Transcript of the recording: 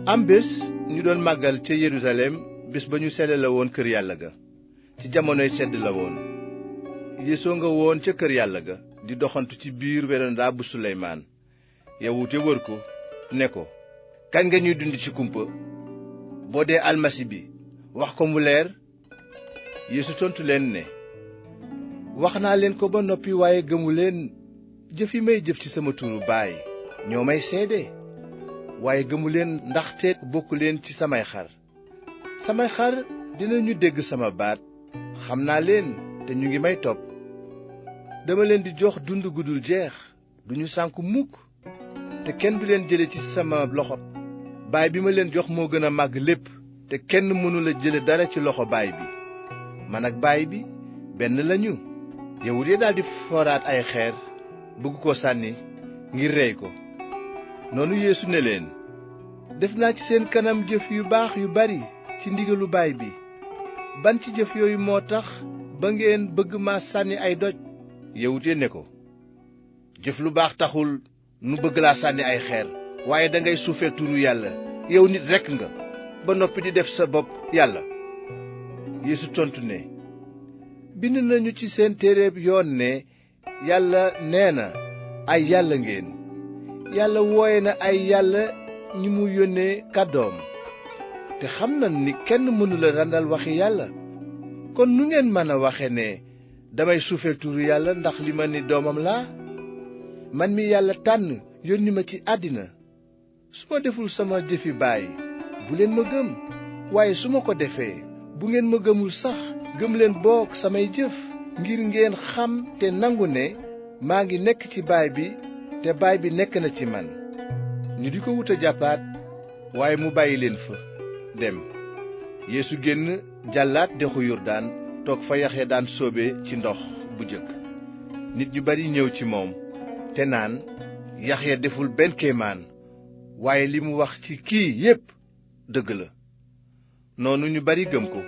am bés ñu doon màggal ca Yerusalem bés ba ñu selale woon kër yàlla ga ci jamonoy sedd la woon. Yeesu nga woon ca kër yàlla ga di doxantu ci biir werandaa bu Suleymaan. yawut ya wër ko ne ko, kañ nga ñuy dund ci kumpa? boo dee almasi bi wax ko mu leer. Yeesu tontu leen ne, wax naa leen ko ba noppi waaye gëmu leen. jëf yi may jëf ci sama turu Baay ñoo may seede, waaye gëmu leen ndaxte bokku leen ci samay xar. samay xar dinañu dégg sama baat, xam naa leen te ñu ngi may topp. dama leen di jox dund gu dul jeex, duñu sànku mukk, te kenn du leen jële ci sama loxo. Baay bi ma leen jox moo gën a màgg lépp, te kenn mënula jële dara ci loxo Baay bi. man ak Baay bi benn lañu. yawut ya daldi foraat ay xeer bëgg ko sànni ngir rey ko. noonu Yeesu ne leen, def naa ci seen kanam jëf yu baax yu bari ci ndigalu Baay bi. ban ci jëf yooyu moo tax ba ngeen bëgg ma sànni ay doj? yawut ya ne ko, jëf lu baax taxul nu bëgg laa sànni ay xeer, waaye dangay suufeel turu yàlla. yow nit rekk nga ba noppi di def sa bopp yàlla. Yeesu tontu ne, bind nañu ci seen téereb yoon ne yàlla nee na ay yàlla ngeen. yàlla wooye na ay yàlla ñi mu yónnee kàddoom, te xam na ni kenn mënula randal waxi yàlla. kon nu ngeen mën a waxe ne damay suufeel turu yàlla ndax li ma ni doomam laa? man mi yàlla tànn yónni ma ci àddina. su ma deful sama jëfi baay bu leen ma gëm, waaye su ma ko defee bu ngeen ma gëmul sax gëm leen boog samay jëf, ngir ngeen xam te nangu ne maa ngi nekk ci baay bi te baay bi nekk na ci man. ñu di ko wut a jàppaat, waaye mu bàyyi leen fa dem. Yeesu génn jàllaat dexu Yordaan toog fa Yaxya daan sóobe ci ndox bu jëkk. nit ñu bari ñëw ci moom te naan, Yaxya deful benn kéemaan, waaye li mu wax ci kii yépp dëgg la. noonu ñu bari gëm ko.